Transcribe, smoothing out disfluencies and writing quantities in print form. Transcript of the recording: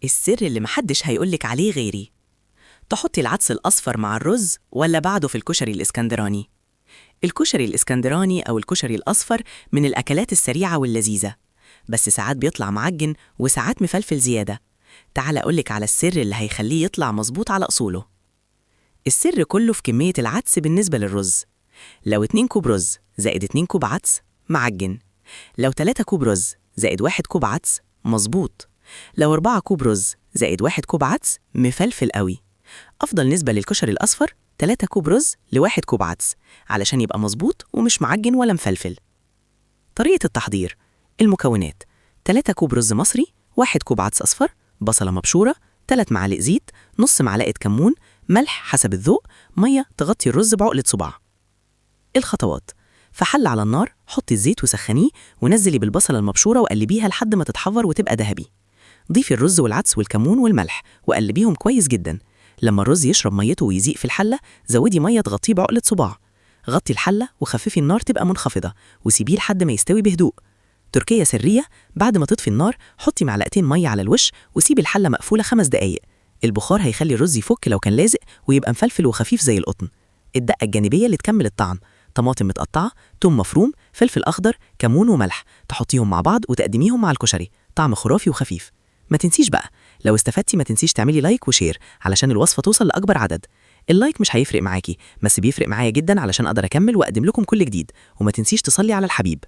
السر اللي محدش هيقولك عليه غيري. تحطي العدس الأصفر مع الرز ولا بعده في الكشري الإسكندراني؟ الكشري الإسكندراني أو الكشري الأصفر من الأكلات السريعة واللذيذة، بس ساعات بيطلع معجن وساعات مفلفل زيادة. تعال أقولك على السر اللي هيخليه يطلع مظبوط على أصوله. السر كله في كمية العدس بالنسبة للرز. لو 2 كوب رز زائد 2 كوب عدس معجن، لو 3 كوب رز زائد 1 كوب عدس مظبوط، لو 4 كوب رز زائد 1 كوب عدس مفلفل قوي. أفضل نسبة للكشري الأصفر 3 كوب رز ل1 كوب عدس علشان يبقى مظبوط ومش معجن ولا مفلفل. طريقة التحضير: المكونات 3 كوب رز مصري، 1 كوب عدس أصفر، بصلة مبشورة، 3 معالق زيت، نص معلقة كمون، ملح حسب الذوق، مية تغطي الرز بعقلة صباع. الخطوات: في حلة على النار حطي الزيت وسخنيه ونزلي بالبصلة المبشورة وقلبيها لحد ما تتحمر وتبقى ذهبي. ضيفي الرز والعدس والكمون والملح وقلبيهم كويس جدا. لما الرز يشرب ميته ويزيق في الحلة زودي مية تغطيه بعقلة صباع. غطي الحلة وخففي النار تبقى منخفضة وسيبيه لحد ما يستوي بهدوء. تركية سرية: بعد ما تطفي النار حطي معلقتين مية على الوش وسيبي الحلة مقفولة 5 دقايق. البخار هيخلي الرز يفك لو كان لازق ويبقى مفلفل وخفيف زي القطن. الدقة الجانبية اللي تكمل الطعم: طماطم متقطعة، توم مفروم، فلفل أخضر، كمون وملح، تحطيهم مع بعض وتقدميهم مع الكشري. طعم خرافي وخفيف. ما تنسيش بقى لو استفدتي ما تنسيش تعملي like و share علشان الوصفة توصل لأكبر عدد. ال like مش هيفرق معاكي بس بيفرق معايا جدا علشان أقدر أكمل وأقدم لكم كل جديد. وما تنسيش تصلي على الحبيب.